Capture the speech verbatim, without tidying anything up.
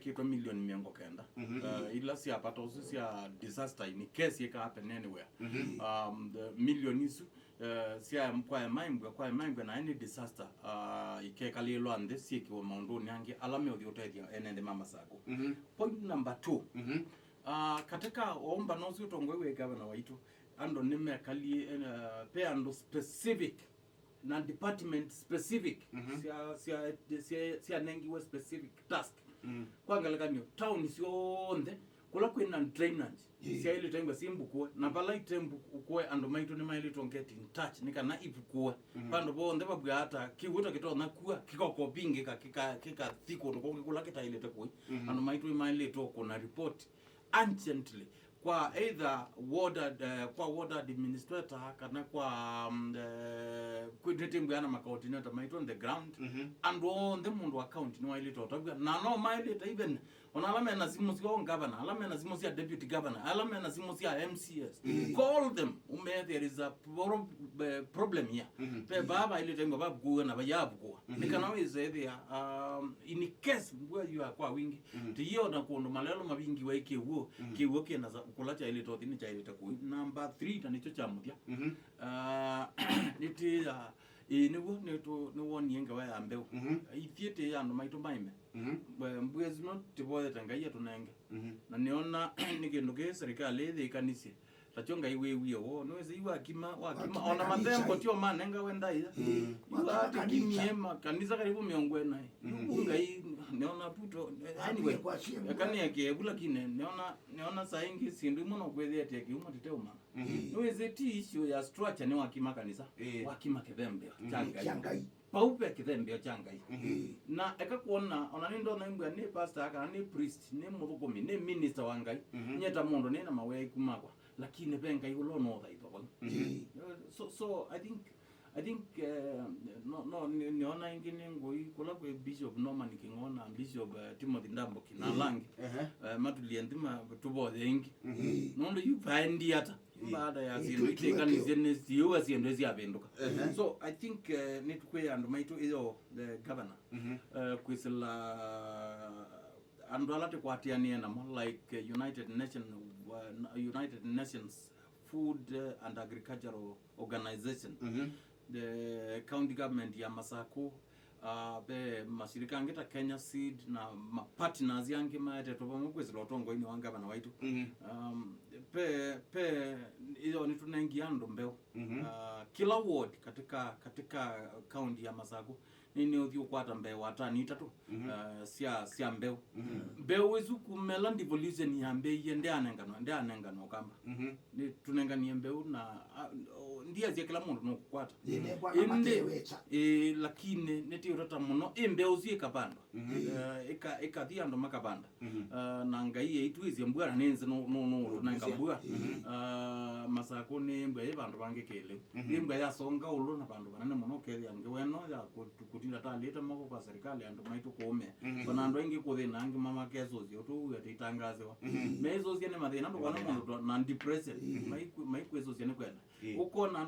Kĩtwa milioni mĩongo kenda. Mhm. Uh, ila syapata ũsu sya disaster in case ika happen anywhere. Mhm. Um, the million isu, uh, sya kwa Emaimbwe, kwa Emaimbwe na any disaster, uh, ikekalĩlwa nthĩ syĩkiwe maũndũnĩ angĩ ala meũthi ũtethya ene nthĩ ma Masakũ. Mhm. Point number two. Mhm. Uh, katika ombano ũsu ũtongoi wĩ gavana waitũ, andũ nĩmekalie, uh, pe andũ specific na department specific. Mhm. Sya, sya, sya, syanengiwe specific task. Mm. Kwa ngelekany'o, town syonthe kũla kwĩna drainage, ĩĩ, syaĩlĩte ngwa simbukue, na vala itembukue andũ maitũ nĩmaĩlĩtwe get in touch nĩ kana ibukue. Mhm. Vandũ vonthe vabw'a ata kĩw'ũ ta kĩtonya kua kĩkokopingĩka kĩka- kĩkathi kũndũ kũngĩ kũla kĩtaĩlĩte kũi. Mhm. Andũ maitũ nĩmaĩlĩtwe kũna report urgently kwa either ward, eh, kwa ward administrator kana kwa, um, eh, kwĩtĩtĩmbwĩa na macoordinator maitũ on the ground. Mhm. Andũ onthe mũndũ wa county nĩwaĩlĩte ũtavw'a, na no maĩlĩte even ona ala mena simũ sya governor, ala mena simũ sya deputy governor, ala mena simũ sya M C S. Mm. Call them, ume there is a pro- eh, problem here. Mhm. Pe vaa vaĩlĩte ngwa vavukũwe na vayavukũwa. Mhm. Nĩ kana wĩsethĩa, um, in case mbua yua kwa wingi, mhm, tiyo na kũndũ malelo mavingiwa ikĩw'ũ, mhm, kĩw'ũ kĩna kũla kyaĩlĩte ũthi nĩ kyaĩlĩte kũi. Number three, na nĩkyo kya mũthya. Mhm. Ah, nĩtĩĩa, ĩĩ, nĩw'o nĩtũ- nĩwonie ngewa ya mbeũ. Mhm. Ithyĩ tĩĩa andũ maitũ maime. Mhm. Mbe- mbuya sino tivoyete Ngai atũnenge. Mhm. Na nĩona nĩ kĩndũ kĩĩ serikali ĩthĩkanisye. Takyo Ngai wĩwie woo. Nĩwĩsĩ yu wakima, wakima. Wakima ona kanisa mathembo ĩ. Tio manenga we ndaĩa. Mm. Yu wakima ati kanisa. Kimie makanisa karibu mĩongo ĩna. Mm. Yu Ngai, nĩona puto. Anyway, kwa shame. Eka nĩeke vu, lakini nĩona, nĩona saa ingĩ syĩndũ imwe no kwĩthĩa ati akiuma titeũmana. Mm. Nĩwĩsĩ ti issue ya structure nĩ wakima kanisa. Eh. Wakima kĩthembeo kya Ngai. Kya Ngai. Pau ve kĩthembeo kya Ngai. Mhm. Na eka kuona, ona nĩ ndona imbwa nĩ pastor, kana nĩ priest, nĩ mũthũkũmi, nĩ minister wa Ngai. Mhm. Nyie ta mũndũ nĩ na mawĩa iku makwa, lakini ve Ngai ũla ũnothaithwa vau. Mhm. So, so I think, I think, eh, no, no, nĩ- nĩona ĩngĩ nĩ ngũi kũla kwĩ Bishop Norman Kĩng'o na Bishop, eh, Timothy Ndambuki na, mhm, ala angĩ. Ehe. Eh, matulie nthĩ ma- tũvoye ĩngĩ. Mhm. Nũndũ yu vaendi ata. Ĩ. Baada ya ĩ, syĩndũ twĩ- twĩ- itĩkanisye nĩ siũa syĩndũ syavĩndũka. Ehe. So, I think, eh, nĩtũkwĩa andũ maitũ ĩyo, the governor, mhm, eh, kwĩsĩla andũ ala tũkwatĩanĩe namo, like, eh, United Nation, uh, United Nations Food, eh, and Agricultural Organization, mhm, the county government ya Masakũ, ah, ve mashirika angĩ ta Kenya Seed na ma partners angĩ maetetwe vamwe kwĩsĩla ũtongoinĩ wa ngavana waitũ. Mhm. Um, pe, pe, ĩyo nĩtũnengie andũ mbeũ. Mhm. Ah, kila ward katika, katika county ya Masakũ nĩ nĩũthi ũkwata mbeũ wa tani itatũ, mhm, ah, sya, sya mbeũ. Mhm. Mbeũ ĩsu kumela devolution yambĩie, ndĩanenganwa, ndĩanenganwa Ũkamba. Mhm. Nĩ tũnenganie mbeũ na, ah, o, ndiasya kĩla mũndũ nũkũkwata. Ĩndĩ, ĩĩ, lakini nĩtĩũtata mũno ĩ mbeũ ũsu ĩkavandwa. Mhm. Eh, ĩka- ĩkathi andũ makavanda. Mhm. Eh, na Ngai aitwĩsye mbua na nĩ nzĩ nũ- nũ- nũtũnenga mbua. Mhm. Eh, Masakũ nĩ mbua yĩ vandũ vangĩ kĩlĩu. Mhm. Ĩ mbua yasonga ũlũ na vandũ vanene mũno, ũkethĩa ngewa ĩno ya kũ- kũtinda talĩte moko kwa serikali andũ maitũ kũũmĩa. Mhm. Ona andũ aingĩ kũthĩna angĩ mamakesũsya ũtũu atĩ itangasĩwa. Mhm. Meisũsya nĩ mathĩna, ndũkona mũndũ twa- na depression. Mhm. Maikwĩsũsya nĩ kwenda. Ĩĩ. Ũkona andũ